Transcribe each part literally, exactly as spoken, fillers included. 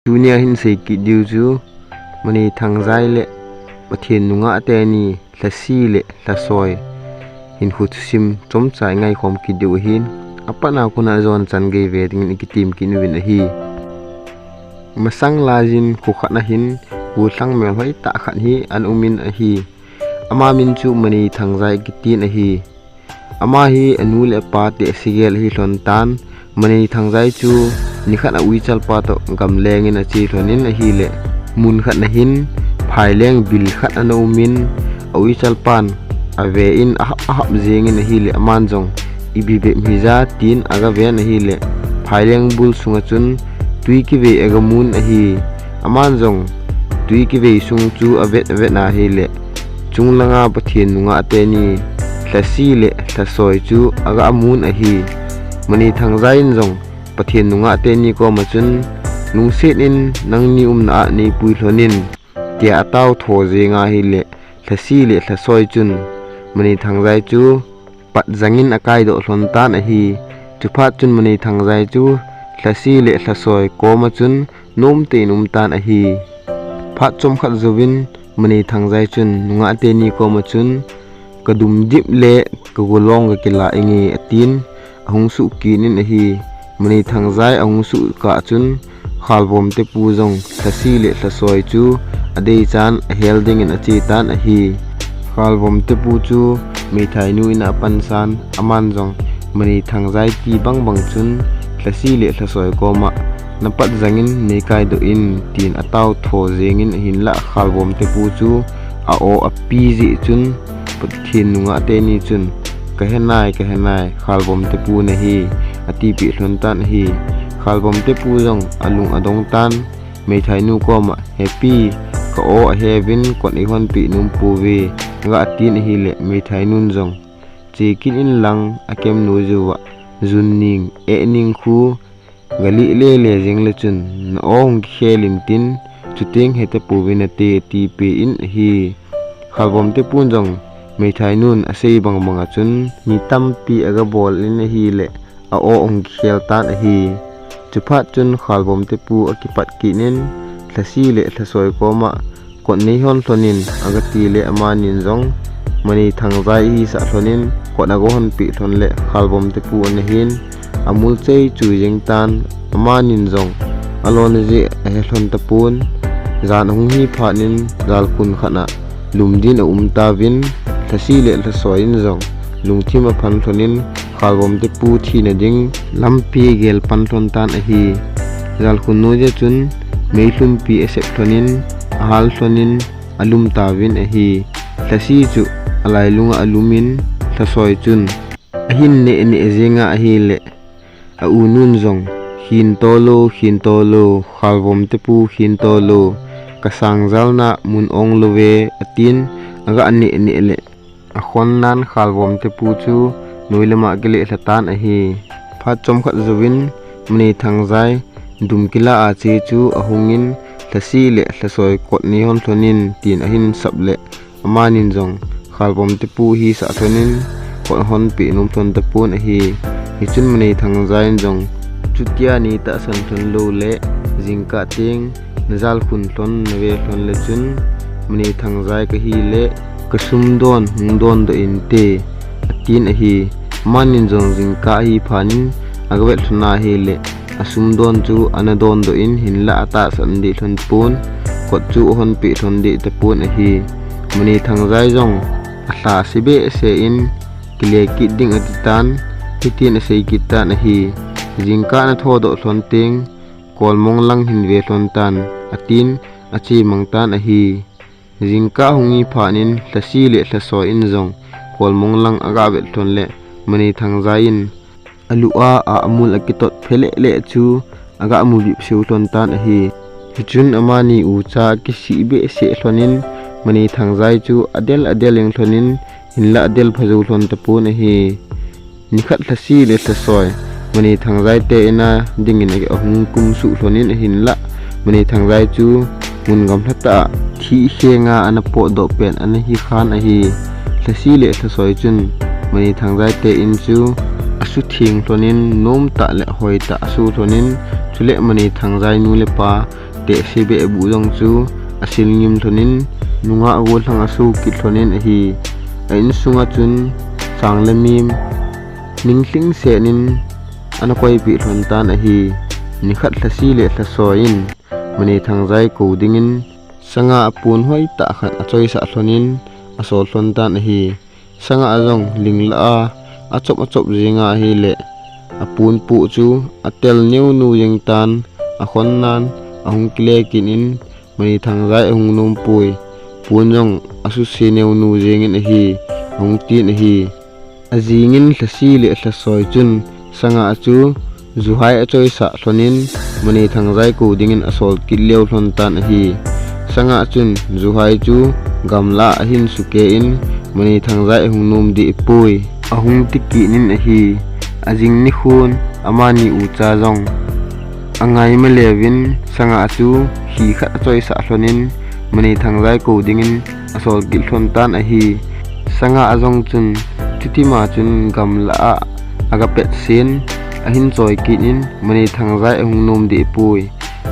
Tunia hin sei kit diu chu Manei Thangjai le Pathen nungah teni Lhasi le Lhasoi hinkho thusim chomcha i ngaikhom kit diu ahin, apatna kona jon chan gei ve dingin i kitem kit uvin ahi. Masang laiyin kho khat na hin gollhang melhoi tah khat hi ana umin ahi. Ama min chu Manei Thangjai kitin ahi. Ama hi anu le apa te sigel ahi lhon tan. Manei Thangjai chu nikhat a uichal pa toh gamleng in ache lhonin ahile, mun khat na hin phaileng bil khat ana umin, a uichal pan ave in ahap ahap jengin ahile, aman jong ipi bep hija tin aga ven ahile, phaileng bul sunga chun tui kivei aga mun ahi. Aman jong tui kivei sung chu avet avet na ahile, chunglanga Pathen nungah teni Lhasi le Lhasoi chu aga amun ahi. Manei Thangjai in jong Pathen nungah teni koma chun, lungset in nangni umna a neipui lhonin, tia atao tho jenga ahile, Lhasi le Lhasoi chun Manei Thangjai chu pat jangin akaidoh lhon tan ahi. Chuphat chun Manei Thangjai chu Lhasi le Lhasoi koma chun nomtah in um tan ahi. Phat chomkhat jouvin Manei Thangjai chun nungah teni koma chun, ka dumdip le ka golong ka kila inge, atin ahung suh kit in ahi. Manei Thangjai ahung suh kah chun Khalvomte pu jong Lhasi le Lhasoi chu adei chan ahel dingin ache tan ahi. Khalvomte pu chu Meithainu in a apansan, aman jong Manei Thangjai ti bangbang chun Lhasi le Lhasoi koma, na pat jangin neikaidoh in, tin atao tho jengin ahinlah Khalvomte pu chu a-o api jeh chun Pathen nungah teni chun, ka henai, ka henai, Khalvomte pu nahi, atipeh lhon tan ahi. Khalvomte pu jong alung adong tan, Meithainu koma, hepi, ka-o aheuvin kot eihonpeh nom pouve, aga tin ahile, Meithainun jong, che kit inlang, akem noiyu va, jun ning, eh ning khu, galih lele jeng le chun, na-o hung kikhel intin, chuteng hetapouvin nate, atipeh in ahi. Khalvomte pun jong, Meithainun asei bangbang a chun, mi tampi aga bol in ahile, a-o ahung kikhel tan ahi. Chuphat chun Khalvomte pu akipat kit in, Lhasi le Lhasoi koma, kot neihon lhonin, aga tile amanin jong, Manei Thangjai ahisah lhonin, kot aga honpeh lhon le Khalvomte pu ana hin, amul chei chu jeng tan, amanin jong, alona jeh ahe lhon tapon, jan ahung hi phat in, jalkhun khat a, lum din aum tauvin, Lhasi le Lhasoi in jong, lungthim aphan lhonin, Khalvomte pu thina ding lampi agel pan lhon tan ahi. Jalkhun noiya chun meilhumpi asep lhonin, ahal lhonin, alum tauvin ahi. Lhasi chu alailunga alumin, Lhasoi chun ahin neh neh jenga ahile, a-unun jong, khin tolou, khin tolou, Khalvomte pu khin tolou, ka sang jalna mun ong louve, atin, aga neh neh le, akhonnan Khalvomte pu chu noilama akileh lha tan ahi. Phat chomkhat jouvin Manei Thangjai dumkila a che chu ahungin, Lhasi le Lhasoi kot neihon lhonin, tin ahin sap le, amanin jong Khalvomte pu ahisah lhonin, kot ahonpeh nom lhon tapon ahi. Hichun Manei Thangjai in jong, chutia neitahsan lhon lou le, jingkah teng najalkhun lhon nave lhon le chun, Manei Thangjai kahile, kasum don hung dondoh inte, atin ahi. Amanin jong jingkah ahi phat in, aga vet lhon ahile, asum don chu ana dondoh in, hinlah atahsan deh lhon pon, kot chu ahonpeh lhon deh tapon ahi. Manei Thangjai jong alha se behseh in, kile kit ding ati tan, hitin asei kit tan ahi. Jingkah nathodoh lhon teng, Kolmong lang hin ve lhon tan, atin, ache mang tan ahi. Jingkah ahung hi phat in Lhasi le Lhasoi in jong Kolmong lang aga vet lhon le, Manei Thangjai in alu a, a amul akitot phe leh leh chu aga mu bipseu lhon tan ahi. Hichun amani ucha akisih behseh lhonin, Manei Thangjai chu adel adel jeng lhonin, hinlah adel phajou lhon tapon ahi. Nikhat Lhasi le Lhasoi, Manei Thangjai te ina dingin ahung kumsuh lhonin ahinlah, Manei Thangjai chu mun gamlha tah a thih khenga ana potdoh pen ana hi khan ahi. Lhasi le Lhasoi chun Manei Thangjai te in chu asutheng lhonin, nomtah le hoitah asu lhonin, chule Manei Thangjai nu le pa tehse behbuh jong chu asil ngim lhonin, nungah gollhang aso kit lhonin ahi. A insunga chun chang le mim ninglhing senin ana koipeh lhon tan ahi. Nikhat Lhasi le Lhasoi in Maneithang jai kou dingin sanga apon hoitah khat achoisah lhonin asol lhon tan ahi. Sanga jong linglah a achop achop jenga ahile, apon poh chu atel neunu jeng tan, akhonnan ahung kile kit in, Maneithang jai ahung nom poi. Pon jong asuse neunu jengin ahi, ahung tin ahi. Ajingin Lhasi le Lhasoi chun sanga chu juhai achoisah lhonin Maneithang jai kou dingin asol kit leo lhon tan ahi. Sanga chun juhai chu gamlah a ahin suke in Maneithang jai ahung nom deh poi, ahung ti kit in ahi. Ajing nikhon amani ucha jong angai ma leuvin sanga chu hi khat achoisah lhonin Maneithang jai kou dingin asol kit lhon tan ahi. Sanga jong chun chutima chun gamlah a aga petsen ahin choi kit in Maneithang jai ahung nom deh poi,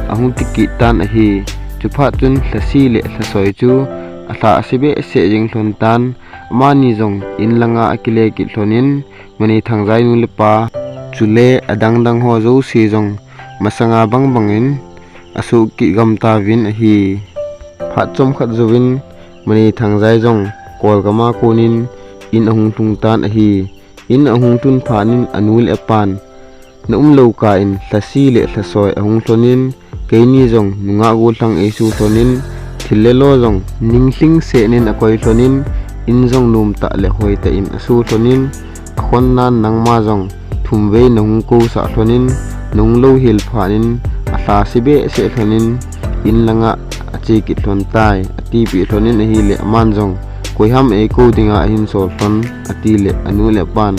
ahung ti kit tan ahi. Chuphat chun Lhasi le Lhasoi chu alhahse behseh jeng lhon tan, amani jong in langa akile kit lhonin Maneithang jai nu le pa chule adang dang ho jouse jong masanga bang bangin asoh kit gam tauvin ahi. Phat chomkhat jouvin Maneithang jai jong kolgam a konin in ahung lhung tan ahi. In ahung lhun phat in anu le apan na umlou kah in Lhasi le Lhasoi ahung lhonin, keini jong nungah gollhang eiso lhonin, thil le lo jong ninglhing senin akoi lhonin, in jong nomtah le hoitah in aso lhonin, akhonnan nangma jong thumvei nahung kousah lhonin, nahung louhel phat in alhahse behseh lhonin, in langa ache kit lhon tai, atipeh lhonin ahile, aman jong koiham eikou dinga ahin sol lhon, atile anu le apan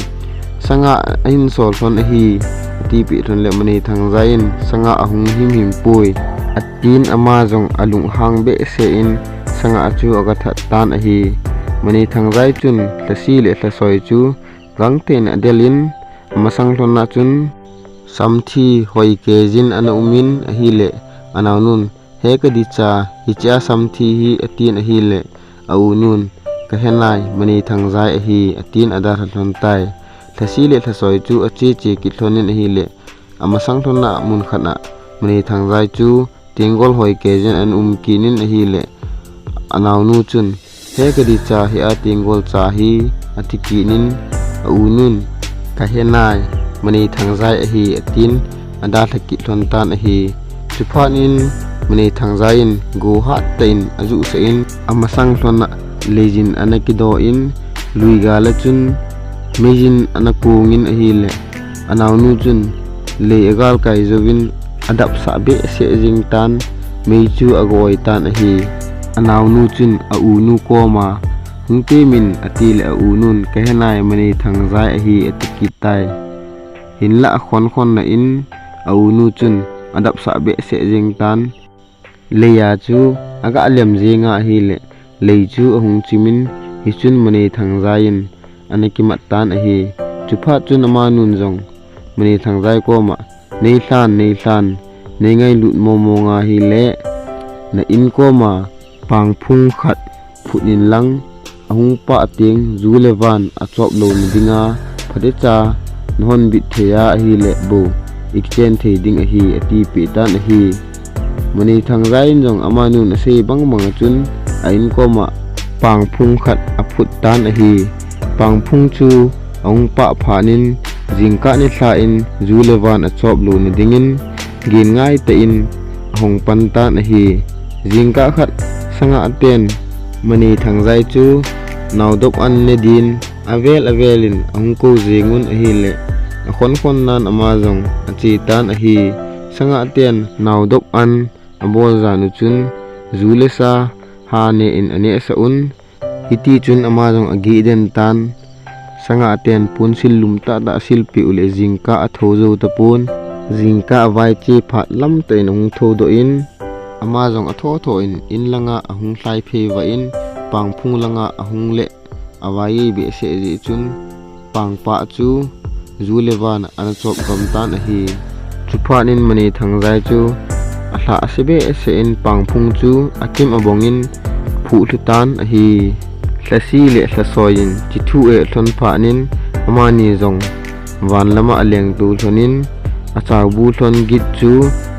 sanga ahin sol lhon ahi, atipeh lhon le Maneithang jai in sanga ahung himhim poi, atin ama jong alunghang behseh in sanga chu aga that tan ahi. Maneithang jai chun Lhasi le Lhasoi chu gangtah in adelin, amasang lhona chun samthi hoi keijin ana umin ahile, anaonun, he kadicha, hichea samthi hi, atin ahile, aunun, kahenai, Maneithang jai ahi, atin adalha lhon tai. Lhasi le Lhasoi chu acheche kit lhonin ahile, amasang lhona mun khat a Maneithang jai chu tenggol hoi keijin ana um kit in ahile, anaonu chun, he kadicha, hea tenggol cha hi, ati kit in, aunun, kahenai, Maneithang jai ahi, atin adalha kit lhon tan ahi. Chuphat in Maneithang jai in go hattah in ajuhsah in, amasang lhona leijin ana kido in, luigal a chun meijin ana kong in ahile, anaonu chun lei agalkai jouvin adapsah behseh jeng tan, mei chu aga oi tan ahi. Anaonu chun aunu koma, hung temin, atile aunun, kahenai, Maneithang jai ahi, ati kit tai. Hinla akhon khonna in aunu chun adapsah behseh jeng tan, leija chu aga lem jenga ahile, lei chu ahung chimin, hichun Maneithang jai in ana kimat tan ahi. Chuphat chun amanun jong Maneithang jai koma, neilhan, neilhan, neingailut momo nga hile, na in koma pangphung khat phut inlang, ahung pah teng ju le van achop louna dinga, phatecha nahon bit thei a ahile bou ikichen thei ding ahi, atipeh tan ahi. Maneithang jai in jong amanun asei bang banga chun a in koma pangphung khat aphut tan ahi. Pangphung chu ahung pah phat in jingkah nilhah in ju le van achop louna dingin, gin ngaitah in ahung pan tan ahi. Jingkah khat sanga ten Maneithang jai chu naodop an ne din avel avel in ahung kou jengun ahile, akhon khonnan ama jong ache tan ahi. Sanga ten naodop an abol jan u chun ju le sa ha ne in anehsah un. Hitichun ama jong agih den tan. Sanga ten ponsil lum tahtah asilpeh u le jingkah athou jou tapon. Jingkah avaiche phat lamtah in ahung thoudoh in, ama jong athotho in in langa ahung lhaiphei vah in, pangphung langa ahung le avai behseh jeh chun, pangpah chu ju le van ana chop gam tan ahi. Chuphat in Maneithang jai chu alha ase behseh in Pangphung chu akim abong in aphuh lhu tan ahi. Lhasi le Lhasoi in chithu eh lhon phat in amani jong van lama alengtou lhon in, achaobu lhon git chu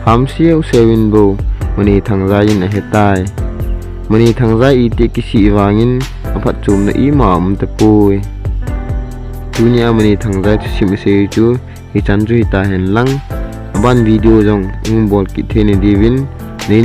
ham siau siau in bou Mani Thangjai in ahetai. Mani Thangjai iti kisih vangin aphatchomna ima um tapoi. Tunia Mani Thangjai thusim isei chu hichan chu hita hen lang, aban video jong ihung bol kit thei na diuvin,